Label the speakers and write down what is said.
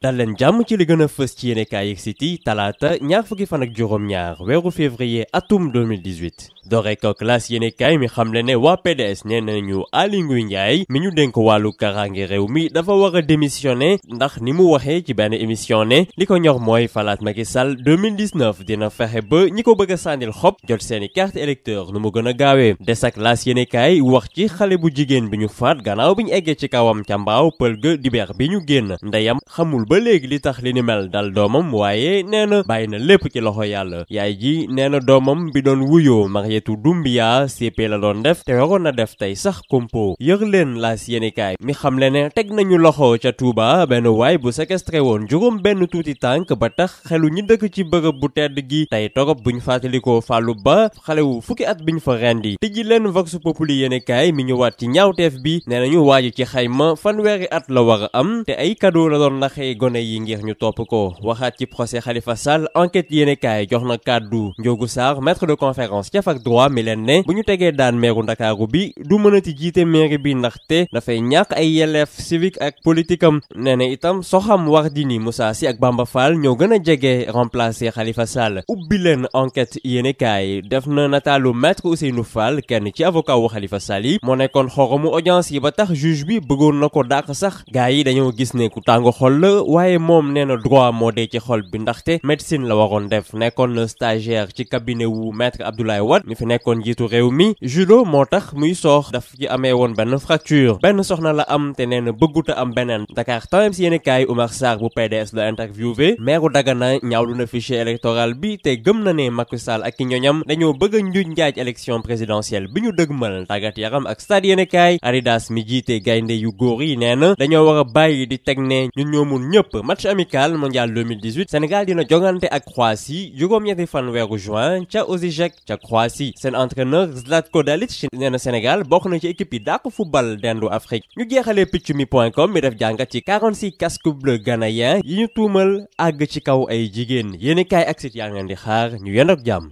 Speaker 1: dal leen jàmm ci li gën a fës ci yéenekaay yi City talaata ñaar fukki fan ak juróom-ñaar weeru février atum 2018 doore ko L'As yéenekaay mi xamle ne waa PDS nee nañu Aly Ngouille Ndiaye mi ñu dénk wàllu kaaraange réew mi dafa war a démissionner ndax ni mu waxee ci benn émission ne li ko ñor mooy falaat Macky Sall 2019 dina fexe ba ñi ko bëgg a sànnil xob jot seeni carte électeur nu mu gën a gaawee des ak L'As yéenekaay wax ci xale bu jigéen bi ñu faat gannaaw bi ñu eggee ci kawam ca mbaaw pël ga dibeer bi ñu génn ndeyam xamul ba léegi li tax li ni mel dal doomam waaye nee na bàyyi na lépp ci loxo yàlla yaay ji nee na doomam bi doon wuyoo Marietou Doumbia CP la doon def te waroon na def tey sax compo yër leen L'As yéenekaay mi xam le ne teg nañu loxo ca Touba benn waay bu séquestré woon juróom benn tuuti tànk ba tax xelu ñi dëkk ci bërëb bu tedd gi tey torop buñ fàttalikoo Fallou Ba xale wu fukki at biñ fa rendi tijji leen Vox Populi yéenekaay mi ñu waat ci ñaawteef bi nee nañu waaji ci xayma fanweeri at la war a am te ay cadeau la doon naxee gone yi ngir ñu topp ko waxaat ci procès Khalifa Sall enquête yéenekaay jox na kàddu Ndiogou Sarr maître de conférence ca fac droit mi leen ne bu ñu tegee daan meeru Ndakaaru bi du mënati jiite mairie bi ndaxte dafay ñàkk ay yelleef civique ak politique am nee na itam Soham Wardini Moussa Sy ak Bamba Fall ñoo gën a jege remplacer Khalifa Sall ubbi leen enquête yéenekaay def na nataalu maître Ousseynou Fall kenn ci avocat wu Khalifa Sall yi moo nekkoon xoromu audience yi ba tax juge bi bëggoon na ko dàq sax gaa yi dañoo gis ne ku tàngo xol la waaye moom nee na droit moo dee ci xol bi ndaxte médecine la waroon def nekkoon na stagiaire ci cabinet wu maître Abdoulaye Wade mi fi nekkoon jiitu réew mi judo moo tax muy soox daf ci amee woon benn fracture benn soxna la am te nee na bëgguta am beneen Dakar Times yéenekaay Oumar Sarr bu PDS la interviewé maire Dagana ñaawlu na fichier électoral bi te gëm na ne Macky Sall ak ki ñoñam dañoo bëgg a njuuj njaaj élection présidentielle bi ñu dëgmal tàggat yaram ak stade yéenekaay Adidas mi jiite gaynde yu góor yi nee na dañoo war a bàyyi di teg ne ñun ñoo mun ñëpp match amical mondial 2018 Sénégal dina jongante ak Croatie juróom-ñetti fan weeru juin ca Osijek ca Croatie seen entraîneur Zlatko Dalic nee na Sénégal bokk na ci équipe yi dàq football dendu Afrique ñu jeexalee piccumi.com mi def jàngat ci 46 casques bleus ghanéens yi ñu tuumal àgg ci kaw ay jigéen yéenekaay ak site yaa ngeen di xaar ñu yendook jàmm